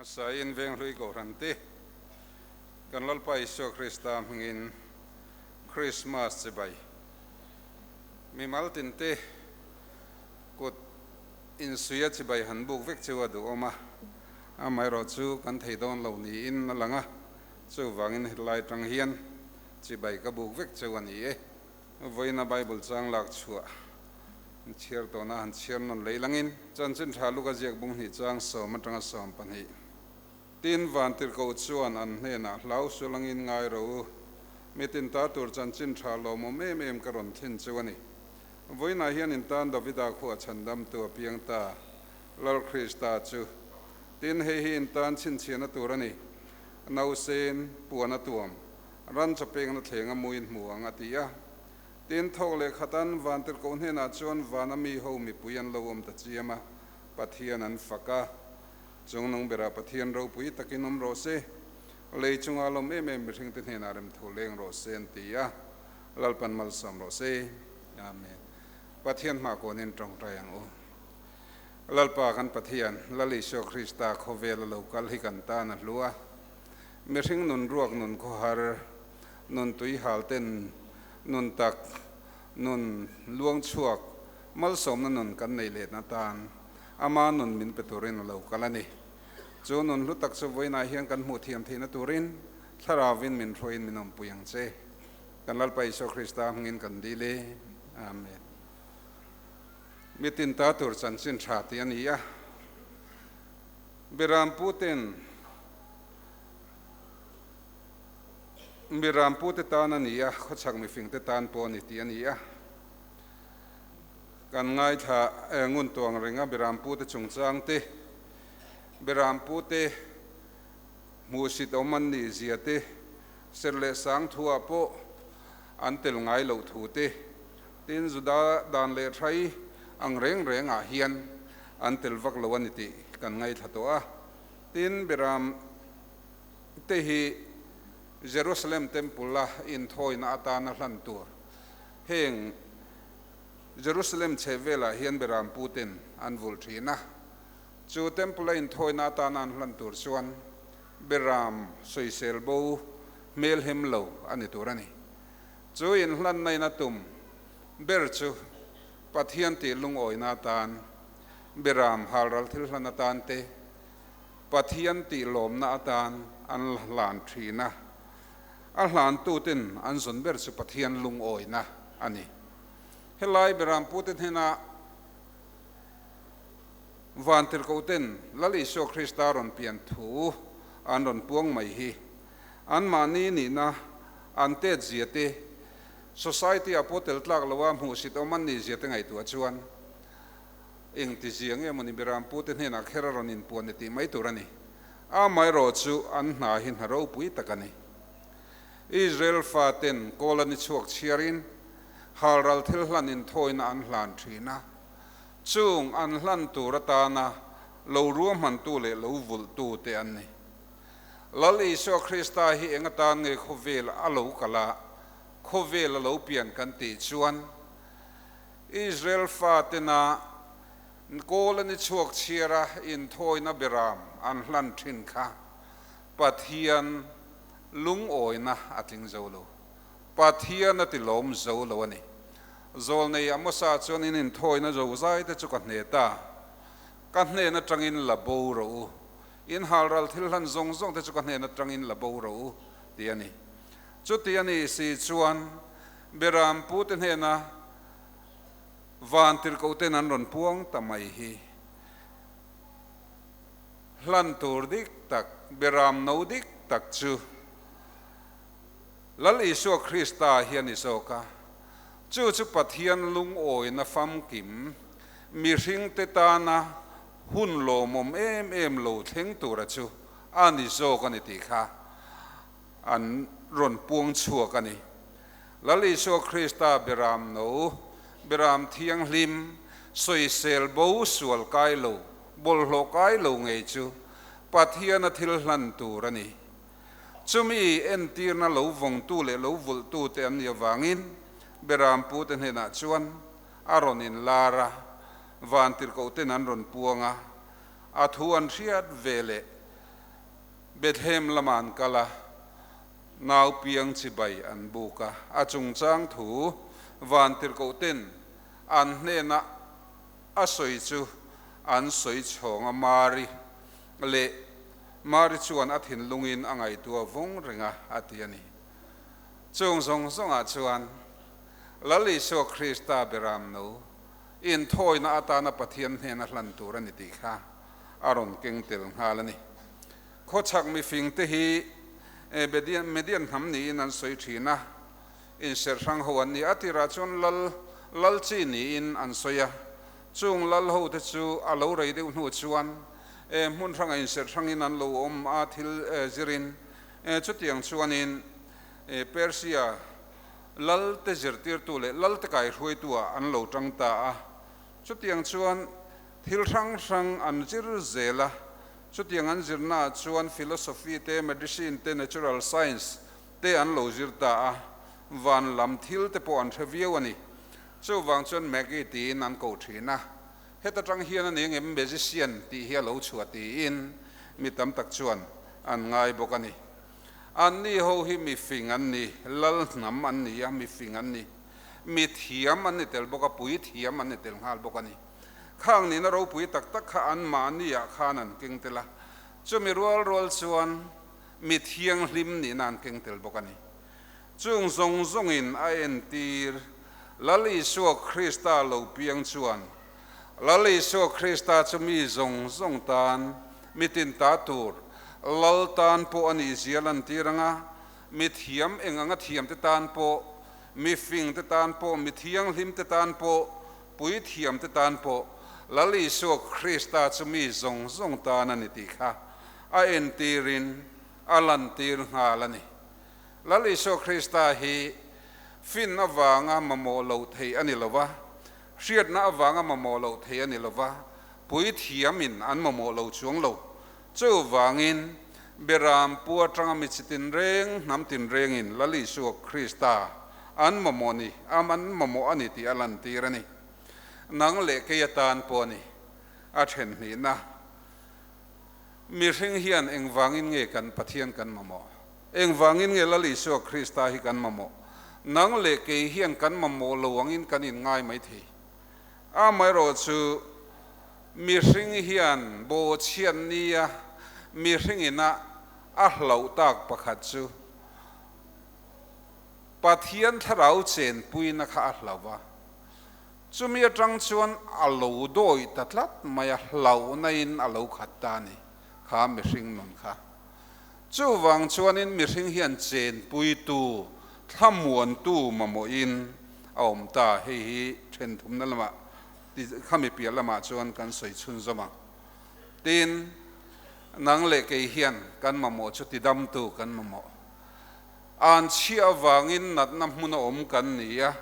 Hmasain Venghlui Kohhran te kan Lalpa Isua Krista hmingin Krismas chibai mimal tinte kut insuia chibai han buk vek chu a duhawm a, amaherawh chu kan thei dawn lo niin a lang a, chuvangin hetlai atang hian chibai ka buk vek chu a ni e. Vawiina Bible chang lak chhuah an chhiar tawhna han chhiar nawn lei langin chanchin tha luk a ziak bung hnih chang sawm atanga 12. Tin, Vantirhkoh chuan an hnenah hlau sual angin ngai ro u, mitin ta tur chanchin tha lawmawm em em ka rawn thlen chu a ni. Vawiinah hian in tan Davida khuah chhandamtu a piang ta, Lal Krista chu. Tin, hei hi in tan chhinchhiahna tur a ni, Nausen, puan a tuam, Ran chaw pekna thleng a muin hmu ang a ti a. Tin, thawk leh khatan Vantirhkoh hnenah chuan vana mi ho mipui an lo awm ta chiam a, Pathian an fak a. Chungnung berah Pathian ropui takin awm rawh se, lei chunga lawm em em mihringte hnenah remthu leng rawh se an ti a. Lalpan malsawm rawh se. Amen. Pathian hma kawnin tawngtai ang u. Lalpa kan Pathian, Lal Isua Krista khawvel a lo kal hi kan tan a hlu a. Mihring nun ruak nun khawhar, nun tui hal ten, nun tak, nun luang chhuak, malsawmna nun kan nei letna tan ama nun min pe turin a lo kal a ni. Chu nun hlu tak chu vawiinah hian kan hmuh thiam theihna turin Thlarauvin min hruaiin min awmpui ang che. Kan Lalpa Isua Krista hmingin kan dil e. Amen. Mitin ta tur chanchin tha tih a ni a. Birampu ten Birampu te tan a ni a, khawchhak mifing te tan pawh a ni tih a ni a. Kan ngaithla ngun tuang reng a, Birampu te chungchang te, Birampu te hmuhsit awm an nih zia te, serh leh sang thu ah pawh an tel ngai loh thu te, tin Juda dan leh hrai ang reng reng ah hian an tel vak lo a ni tih kan ngaithla tawh a. Tin, Biram te hi Jerusalem Temple a inthawina atana hlan tur heng Jerusalem chheh velah hian Biram pu ten an vulh thin a. Chu Temple a inthawina atana an hlan tur chuan Biram sawisel bo hmel hem lo a ni tur a ni. Chu inhlanna in a tum ber chu Pathian tih lungawina atan, Biram halral thil hlan atan te, Pathian tih lawmna atan an hlan thin a. A hlantuten an zawn ber chu Pathian lungawina a ni. Helai Berampute hnena Vantirhkohten Lal Isua Krista rawn pian thu an rawn puang mai hi anmahni nihna an tet zia te, Society ah pawh tel tlak lo a hmuhsit awm an nih zia te ngaihtuah chuan eng ti zia nge mawni Birampu te hnenah kher a rawn inpuan ni tih mai tur a ni. Amaherawh chu an hna hi hna ropui tak a ni. Israel fa ten kawl an i chhuak chhiarin halral thil hlan inthawina an hlan thin a, chung an hlan tur atana lo ruahmantu leh lo vulhtu te an ni. Lal Isua Krista hi eng atan nge khawvel a lo kal a, khawvel a lo pian kan tih chuan Israel fatena kawl an i chhuak chhiar a, inthawina beram an hlan thin kha Pathian lungawina a tling zo lo. Pathian a ti lawm zo lo a ni. Zawlnei Amosa chuan in inthawina zo zai te chu ka hne ta, ka hnen atangin la bo rawh u. In halral thil hlan zawng zawng te chu ka hnen atangin la bo rawh u, ti a ni. Chuti a nih si chuan Beram pute hnena vantirhkohten an rawn puang ta mai hi hlan tur dik tak, Beram no dik tak chu Lal Isua Krista hi a ni zawk a. Chu chu Pathian lungawina famkim mihringte tana hun lawmawm em em lo thleng tura chu a ni zawk a ni tih kha an rawn puang chhuak a ni. Lal Isua Krista Beram no, Beram thianghlim, sawisel bo sual kai lo, bawlhhlawh kai lo ngei chu Pathiana thil hlan tur a ni. Chumi entirna lo vawngtu leh lo vulhtu te an nih avangin Beram pute hnenah chuan a rawn inlar a, vantirhkohten an rawn puang a, a thu an hriat ve leh. Bethlehem lamah an kal a, nau piang chibai an buk a, a chungchang thu vantirhkohten an hnena a sawi chu an sawi chhawng a, Mari leh Mari chuan a thinlungin a ngaihtuah vawng reng a, a ti a ni. Chung zawng zawngah chuan Lal Isua Krista beram no inthawina atana Pathian hnena hlan tur a ni tih kha a rawn keng tel nghal a ni. Khawchhak mifingte hi Median hnam niin an sawi thin a, inserh hrang ho an ni. A tirah chuan lal lal chi niin an sawi a, chung lal hote chu a lo rei deuh hnu chuan hmun hranga inserh hrangin an lo awm a, thil zirin chutiang chuanin Persia lalte zirtirtu leh lalte kaihruaituah an lo tang ta a. Chutiang chuan thil hrang hrang an zir zel a, chutiang an zirnaah chuan philosophy te, medicine te, natural science te an lo zir ta a, van lam thil te pawh an hre viau a ni. Chuvang chuan Maggie tiin an ko thin a, heta tang hian a ni engem magician tih hi a lo chhuah tiin mi tam tak chuan an ngai bawk a ni. Anni ho hi mi fing an ni, lal hnam an ni a, mi fing an ni. Mi thiam an ni tel bawk a, pui thiam an ni tel nghal bawk a ni. Khang nihna ropui tak tak kha anmahni ah khan an keng tel a, chumi rual rual chuan mi thianghlim nihna an keng tel bawk a ni. Chung zawng zawngin a entir Lal Isua Krista lo piang chuan Lal Isua Krista chu mi zawng zawng tan, mi tin ta tur, Lal tan pawh a nih zia lantir ang a, mi thiam eng anga thiamte tan pawh, mi fingte tan pawh, mi thianghlimte tan pawh, puithiamte tan pawh Lal Isua Krista chu mi zawng zawng tan a ni tih kha a entirin a lantir nghal a ni. Lal Isua Krista hi fin avanga mamawh loh theih a ni lo va, hriatna avanga mamawh loh theih a ni lo va, puithiamin an mamawh lo chuang lo. Chuvangin, Beram pu atanga mi chi tinreng, hnam tinrengin Lal Isua Krista an mamawh ni, an mamawh a ni tih a lantir a ni. Nang leh kei atan pawh a ni. A then hnihna. Mihring hian engvangin nge kan Pathian kan mamawh? Engvangin nge Lal Isua Krista hi kan mamawh? Nang leh kei hian kan mamawh lo angin kan inngai mai thei. Amaherawhchu, mihring hian bawhchhiat nia mihringina a hlauh tak pakhat chu Pathian thlarau chenpuina kha a hlauh a. Chumi atang chuan a lo dawih ta tlat mai a, hlauhna-in a lo khat ta a ni, kha mihring nun kha. Chuvang chuanin mihring hian chenpuitu, thlamuantu mamawhin a awm ta, hei hi then thumna lamah, khami piah lamah chuan kan sawi chhunzawm ang. Tin, nang leh kei hian kan mamawh chu tidamtu kan mamawh. An chhiah avangin natna hmuna awm kan ni a.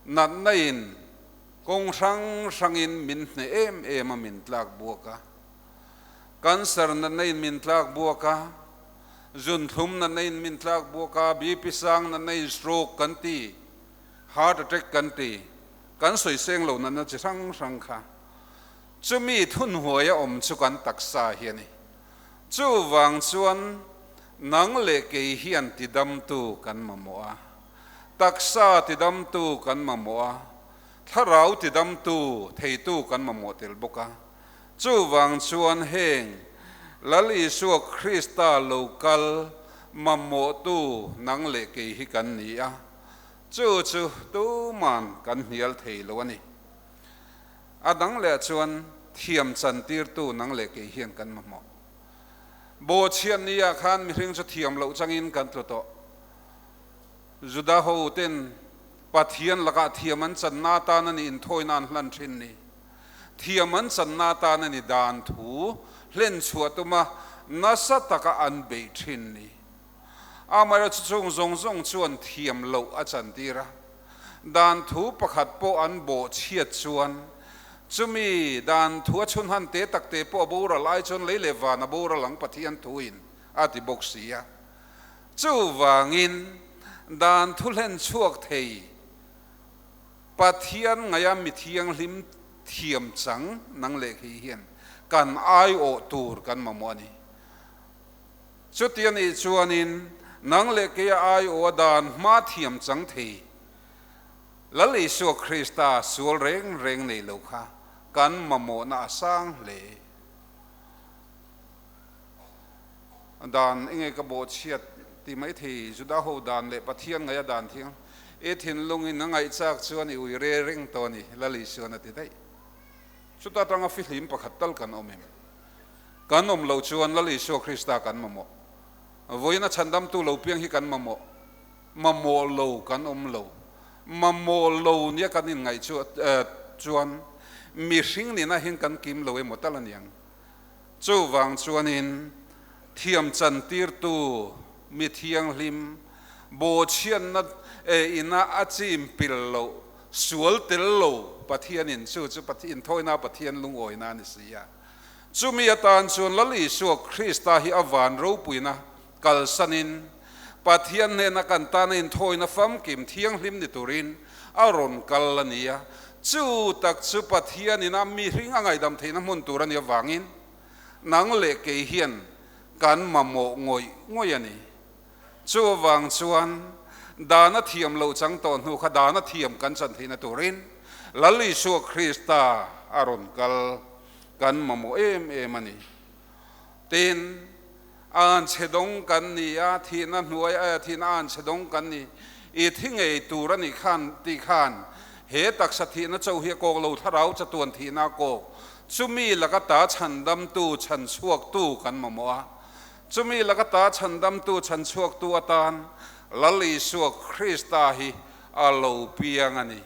Natna in kawng hrang hrangin min hneh em em a min tlak buak a. Cancer natna in min tlak buak a, zunthlum natna in min tlak buak a, BP sang natna in stroke kan ti, heart attack kan ti, kan sawi seng lo natna chi hrang hrang kha. Chumi thunhuai a awm chu kan taksa hi a ni. Chuvang chuan nang leh kei hian tidamtu kan mamawh a, taksa tidamtu kan mamawh a, thlarau tidamtu theitu kan mamawh tel bawk a. Chuvang chuan heng Lal Isua Krista lo kal mamawhtu nang leh kei hi kan ni a, chu chu tuman kan hnial thei lo a ni. A dang leh chuan thiam chantirtu nang leh kei hian kan mamawh. Bawhchhiat ni ah khan mihring chu thiam loh changin kan tlu tawh. Juda ho ten Pathian lakah thiam an channa atan a ni inthawina an hlan thin ni. Thiam an channa atan a ni dan thu hlen chhuah tuma nasa taka an beih thin ni. Amaherawhchu chung zawng zawng chuan thiam loh a chantir a. Dan thu pakhat pawh an bawhchhiat chuan chumi dan thu a chhun han te tak te pawh a boral ai chuan lei leh van a boral ang Pathian thuin a ti bawk si a. Chuvangin dan thu hlen chhuak thei Pathian ngaia mi thianghlim thiam chang nang leh khi hian. Kan aiawh tur kan mamawh a ni. Chuti a nih chuanin nang leh keia aiawh a dan hma thiam chang thei Lal Isua Krista sual reng reng nei lo kha kan mamawhna a sang hle. Dan enge ka bawhchhiat ti mai thei Juda ho dan leh Pathian ngaih a dan thiang i thinlungin a ngaih chak chuan i ui re reng tawh a ni, Lal Isuan a ti daih. Chuta tanga fihlim pakhat tal kan awm em? Kan awm loh chuan Lal Isua Krista kan mamawh. Vawiin a chhandamtu lo piang hi kan mamawh. Mamawh lo kan awm lo. Mamawh lo nia kan inngaih chuan mihring nihna hian kan kim lo emaw tal a niang. Chuvang chuanin thiam chantirtu mi thianghlim bawhchhiatna ina a chim pil loh, sual tel lo Pathianin chu chu inthawina Pathian lungawina a ni si a. Chumi atan chuan Lal Isua Krista hi a van ropuina kalsanin Pathian hnena kan tana inthawina famkim thianghlim ni turin a rawn kal a ni a. Chu tak chu Pathianin a mihring a ngaihdam theihna hmun tur a nih avangin nang leh kei hian kan mamawh ngawih ngawih a ni. Chuvang chuan dana thiam loh chang tawh hnu kha dana thiam kan chan theihna turin Lal Isua Krista a rawn kal kan mamawh em em a ni. Tin, an chhe dawng kan ni a, thihna hnuai aia thihna an chhe dawng kan ni. I thi ngei tur a nih khan tih khan he taksa thihna cho hi a kawk lo, thlarau chatuan thihna a kawk. Chumi laka ta chhandamtu, chhanchhuaktu kan mamawh a. Chumi laka ta chhandamtu, chhanchhuaktu atan Lal Isua Krista hi a lo piang a ni.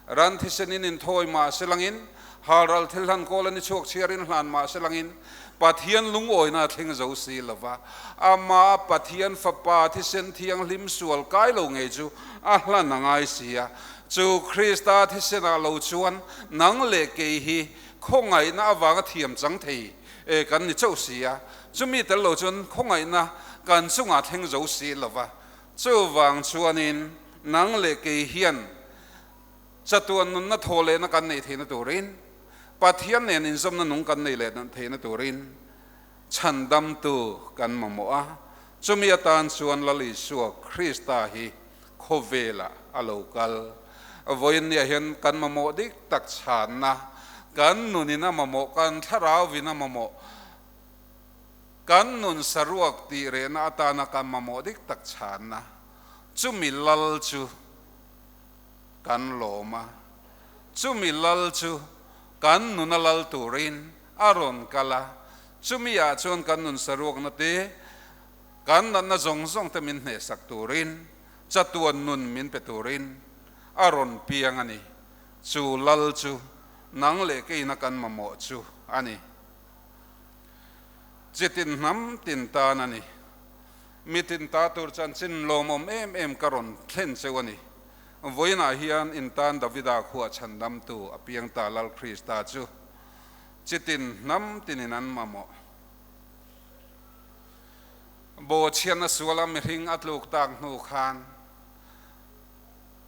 Ran thisenin inthawi mah se langin, halral thil hlan kawl a ni chhuak chhiarin hlan mah se langin, Pathian lungawina a thleng zo si lo va. Amah Pathian Fapa thisen thianghlim sual kai lo ngei chu a hlan a ngai si a. Chu Krista thisenah lo chuan nang leh kei hi khawngaihna avanga thiam chang thei kan ni chauh si a. Chumi tel lo chuan khawngaihna kan chungah thleng zo si lo va. Chuvang chuanin nang leh kei hian chatuan nunna thaw lehna kan neih theihna turin, Pathian nen inzawmna nung kan neih leh theihna turin chhandamtu kan mamawh a. Chumi atan chuan Lal Isua Krista hi khawvelah a lo kal. Vawiin niah hian kan mamawh dik tak chhanna, kan nunin a mamawh, kan thlarauin a mamawh, Kan nun saruak tih rehna atana kan mamawh dik tak chhanna chumi lal chu kan lawm a, chumi lal chu kan nuna lal turin a rawn kal a, chumi ah chuan kan nun saruakna te, kan natna zawng zawng te min hnehsak turin, chatuan nun min pe turin a rawn piang a ni. Chu lal chu nang leh keina kan mamawh chu a ni. Chitin hnam tin tan a ni. Mi tin ta tur chanchin lawmawm em em ka rawn thlen cheu a ni. Vawiinah hian in tan Davida khuah chhandamtu a piang ta Lal Krista chu chitin hnam tinin an mamawh. Bawhchhiatna suala mihring a tluk tak hnu khan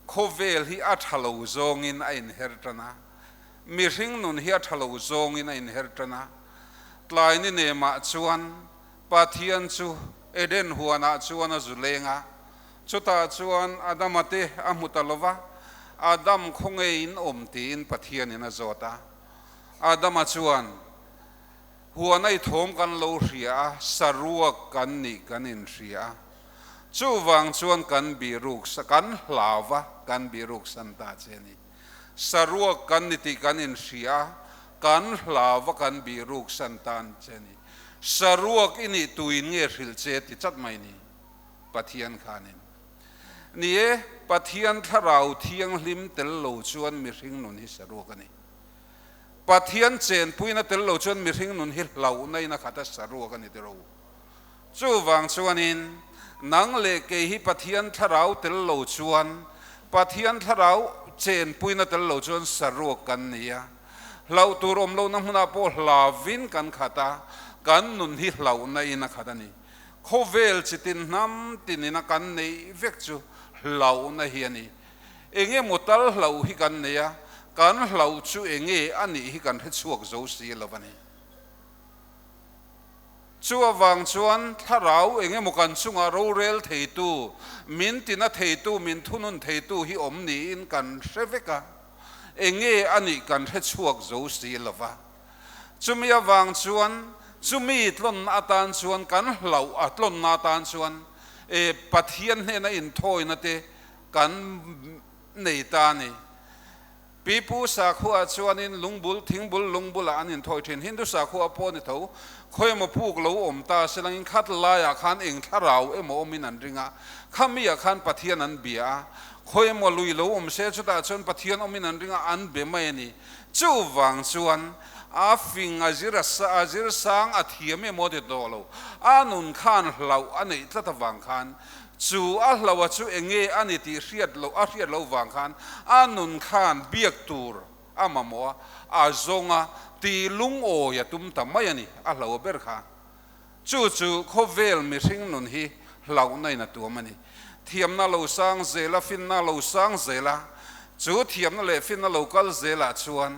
khawvel hi a tha lo zawngin a inher tan a. Mihring nun hi a tha lo zawngin a inher tan a, tlai ni nemah chuan Pathian chu Eden huanah chuan a zu leng a, chutah chuan Adama te a hmu ta lo va, Adam khaw ngeiin awm tiin Pathianin a zawt a. Adama chuan, Huan a i thawm kan lo hria a, saruak kan nih kan inhria a, chuvang chuan kan bihruk kan hlau va, kan bihruk san ta che a ni. Saruak kan ni tih kan inhria a, kan hlau va kan bih ruk san tan che ni. Saruak i nih tuin nge hrilh che ti chat mai ni? Pathian khanin. Ni e, Pathian thlarau thianghlim tel lo chuan mihring nun hi saruak a ni. Pathian chenpuina tel lo chuan mihring nun hi hlauhna in a khat a, saruak a ni tiro. Chuvang chuanin, nang leh kei hi Pathian thlarau tel lo chuan, Pathian thlarau chenpuina tel lo chuan saruak kan ni a. Hlauh tur awm lohna hmunah pawh hlavin kan khat a, kan nun hi hlauhna in a khat a ni. Khawvel chitin hnam tinin a kan neih vek chu hlauhna hi a ni. Enge maw tal hlauh hi kan nei a, kan hlauh chu enge a nih hi kan hre chhuak zo si lo a ni. Chu avang chuan thlarau eng emaw kan chungah rorel theitu, min tina theitu, min thunun theitu hi awm niin kan hre vek a, enge a nih kan hre chhuak zo si lo va. Chumi avang chuan chumi tlawnna atan chuan kan hlauh a tlawnna atan chuan e Pathian hnena inthawina te kan nei ta a ni. Pipu sakhua chuanin lungbul, thingbul, lungbulah an inthawi thin. Hindu sakhua pawh a ni tho. Khawi emaw puk lo awm ta selangin khat laiah khan eng thlarau emaw awmin an ring a, khamiah khan Pathian an bia a. Khawi emaw lui lo awm se chutah chuan Pathian awmin an ring a, an be mai a ni. Chuvang chuan a fing a zir a a zir sang a thiam emaw ti tawh lo. A nun khan hlauh a neih tlat avang khan Chu a hloh a chu enge a ni tih hriat loh a hriat loh vang khan a nun khan biak tur a mamawh a, a zawng a, tih lungawi a tum ta mai a ni, a hloh a ber kha. Chu chu khawvel mihring nun hi hlauhna in a tuam a ni. Thiamna lo sang zel a, finna lo sang zel a, chu thiamna leh finna lo kal zelah chuan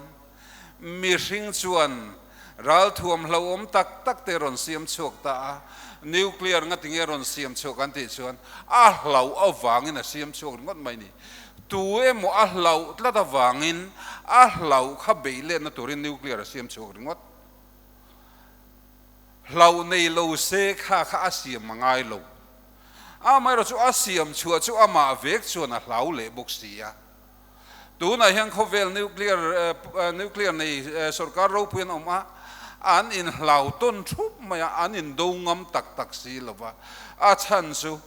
Mihring chuan ralthuam hlauhawm tak tak te rawn siam chhuak ta a, nuclear nga tinge rawn siam chhuak an tih chuan a hlauh avangin a siam chhuak ringawt mai ni. Tu emaw a hlauh tlat avangin a hlauh kha beih letna turin nuclear a siam chhuak ringawt. Hlauh nei lo se kha kha a siam a ngai lo. Amaherawhchu a siam chhuah chu amah vek chuan a hlau leh bawk si a. Tunah hian khawvel nuclear nuclear nei sorkar ropui an awm a, an inhlau tawn thup mai a, an indo ngam tak tak si lo va. A chhan chu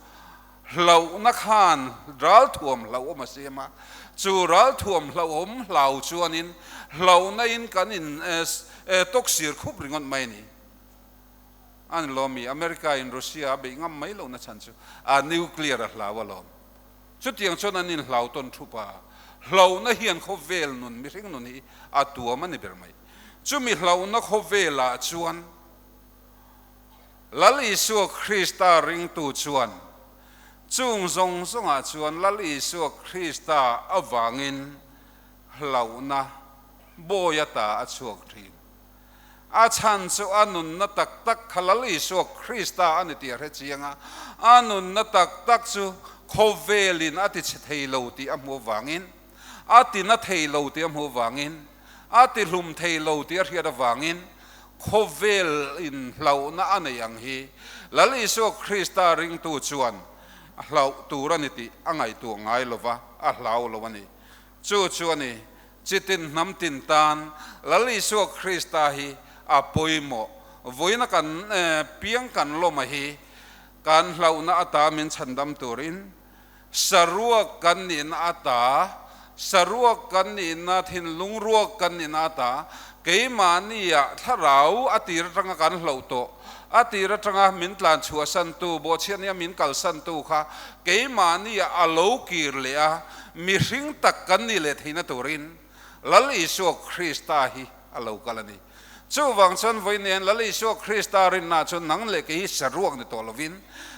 hlauhna khan ralthuam hlauhawm a siam a, chu ralthuam hlauhawm hlau chuanin hlauhna in kan in tawksir khup ringawt mai a ni. A ni lawmi, America in Russia a beih ngam mai lohna chhan chu a nuclear a hlau alawm. Chutiang chuan an inhlau tawn thup a, hlauhna hian khawvel nun, mihring nun hi a tuam a ni ber mai. Chumi hlauhna khawvelah chuan Lal Isua Krista ringtu chuan chung zawng zawngah chuan Lal Isua Krista avangin hlauhna bawi ata a chhuak thin. A chhan chu a nunna tak tak kha Lal Isua Krista a ni tih a hre chiang a, a nunna tak tak chu khawvelin a ti chhe thei lo tih a hmuh avangin, a ti na thei lo tih a hmuh avangin, a ti hlum thei lo tih a hriat avangin khawvelin hlauhna a neih ang hi Lal Isua Krista ringtu chuan hlauh tur a ni tih a ngaihtuah ngai lo va, a hlau lo a ni. Chu chu a ni. Chitin hnam tin tan Lal Isua Krista hi a pawimawh. Vawiina kan piang kan lawma hi kan hlauhna ata min chhandam turin saruak kan nihna ata, saruak kan nihna thinlung ruak kan nihna ata keimahnia thlarau a tir atanga kan hlauh tawh, a tir atanga min tlan chhuahsantu, bawhchhiatnia min kalsantu kha keimahnia a lo kir leh a, Mihring tak kan nih leh theihna turin Lal Isua Krista hi a lo kal a ni. Chuvang chuan vawiin Lal Isua Krista rinna chuan nang leh kei hi saruak ni tawh lovin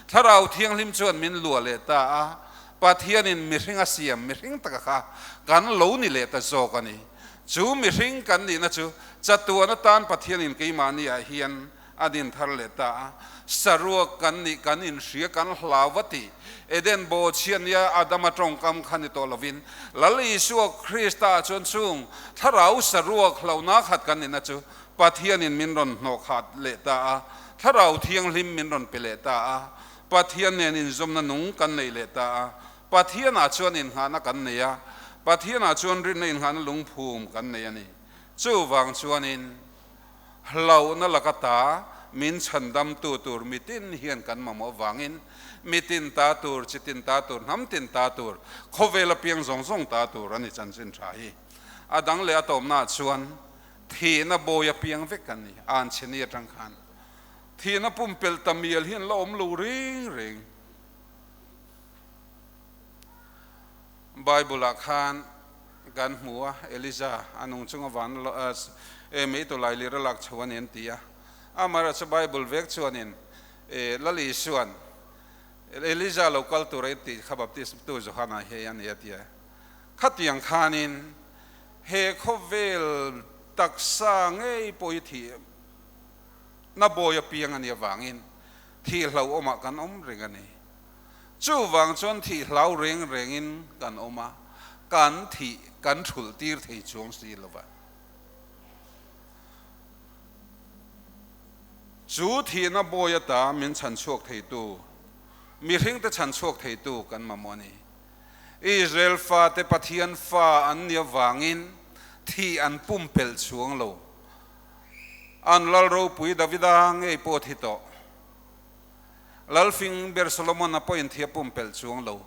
Thlarau Thianghlim chuan min luah leh ta a, Pathianin mihring a siam mihring taka kha kan lo ni leh ta zawk a ni. Chu mihring kan nihna chu chatuan atan Pathianin keimahniah hian A din thar leh ta a, saruak kan nih kan inhria kan hlau va ti. Eden bawhchhiat nia Adama tawngkam kha ni tawh lovin, Lal Isua Krista ah chuan chung thlarau saruak hlauhna khat kan nihna chu Pathianin min rawn hnawh khat leh ta a, Thlarau Thianghlim min rawn pe leh ta a, Pathian nen inzawmna nung kan nei leh ta a, Pathianah chuan innghahna kan nei a, Pathianah chuan rinna innghahna lungphum kan nei a ni. Chuvang chuanin. Hlauhna laka ta min chhandamtu tur mitin hian kan mamawh vangin mitin ta tur, chitin ta tur, hnam tin ta tur, khawvel apiang zawng zawng ta tur a ni chanchin tha hi. A dang leh a tawpnaah chuan thihna bawi apiang vek kan ni, an chhe ni atang khan thihna pumpelh ta mial hi an la awm lo reng reng. Bible-ah khan kan hmu a, Eliza a nung chunga van e mei tawlai lir a lak chho a ni an ti a. Amaherawhchu Bible vek chuanin e Lal Isua'n Eliza lo kal tur a tih kha baptismtu Johana hi a ni a ti a. Khatiang khanin he khawvel taksa ngei pawh hi thih. Na bawi a piang a nih avangin thih hlauhawmah kan awm reng a ni. Chuvang chuan thih hlau reng rengin kan awm a, kan thih kan thulh tir thei chuang si lo va. Chu thihna bawi ata min chhan chhuak theitu, mihringte chhan chhuak theitu kan mamawh a ni. Israel fate Pathian fa an nih avangin thih an pumpelh chuang lo. An lal ropui Davida ngei pawh thi tawh. Lalfing ber Solomon-a pawhin thi a pumpelh chuang lo.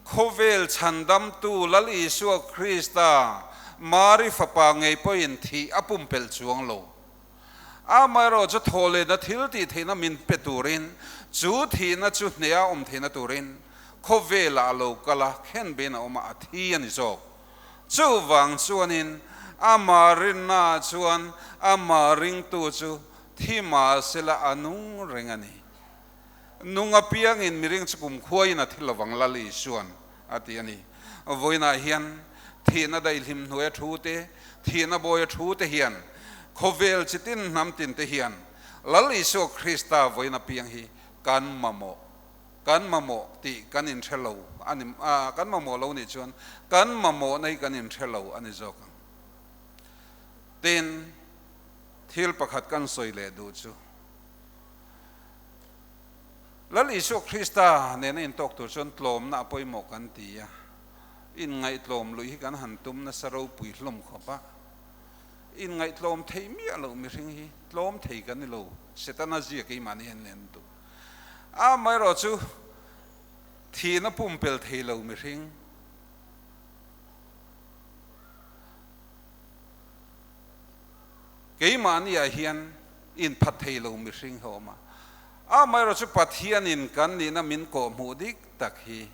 Khawvel chhandamtu Lal Isua Krista, Mari fapa ngei pawhin thih a pumpelh chuang lo. Amaherawh chu thawhlehna thil tih theihna min pe turin, chu thihna chu hneha awm theihna turin khawvelah a lo kal a, khenbein a awm a, a thi a ni zawk. Chuvang chuanin amah rinnaah chuan amah ringtu chu thi mahsela a nung reng a ni. Nung apiangin miring chu kumkhuaiin a thi lovang Lal Isuan a ti a ni. Vawiinah hian thihna daihlim hnuaia thu te, thihna bawia thu te hian khawvel chitin hnam tin te hian Lal Isua Krista vawiin apiang hi kan mamawh, kan mamawh tih kan inhre lo a ni, kan mamawh lo nih chuan kan mamawhna hi kan inhre lo a ni zawk ang. Tin, thil pakhat kan sawi leh duh chu, Lal Isua Krista nena intawk tur chuan tlawmna a pawimawh kan ti a, inngaihtlawm luih hi kan han tum nasa ropui hlawm khawp a, inngaihtlawm theih miah loh mihring hi tlawm thei kan ni lo, Setana zia keimahni hian len duh. Amaherawhchu thihna pumpel thei lo mihring. Keimahniah hian inphat thei lo mihring hi a awm a, amaherawhchu Pathianin kan nihna min kawhhmuh dik tak hi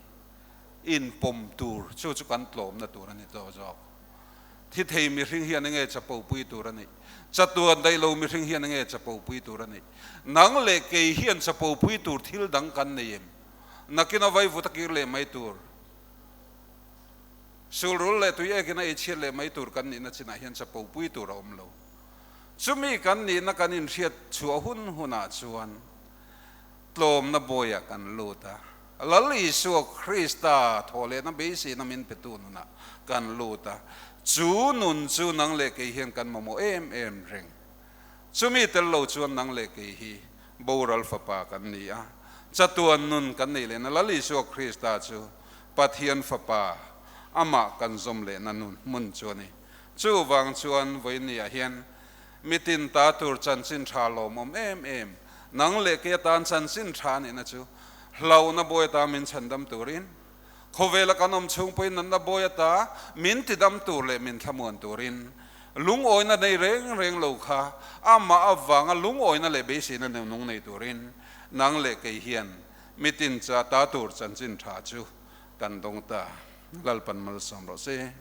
inpawm tur, chu chu kan tlawmna tur a ni tawh zawk. Thi thei mihring hian enge chapopui tur a nih? Chatuan daih lo mihring hian enge chapopui tur a nih? Nang leh kei hian chapopui tur thil dang kan nei em? Nakin a vaivut a kir leh mai tur. Sulrul leh tui ekin a ei chhiat leh mai tur kan nihna chinah hian chapo pui tur a awm lo. Chumi kan nihna kan inhriat chhuah hun hunah chuan tlawmna bawiah kan lut a, Lal Isua Krista thawhlehna beiseina min petu nunah kan lut a, chu nun chu nang leh kei hian kan mamawh em em reng. Chumi tel lo chuan nang leh kei hi boral fapa kan ni a, chatuan nun kan neih lehna Lal Isua Krista chu Pathian Fapa, amah kan zawm lehna nun hmun chu a ni. Chuvang chuan vawinia hian mitin ta tur chanchin tha lawmawm em em, nang leh kei atan chanchin tha nihna chu hlauhna bawi ata min chhandam turin, khawvela kan awm chhung pawhin natna bawi ata min tidam tur leh min thlamuan turin, lungawina nei reng reng lo kha amah avanga lungawina leh beiseina nung nei turin nang leh kei hian Mitin cha ta tur chanchin tha chu kan dawng ta. Lalpan malsawm rawh se.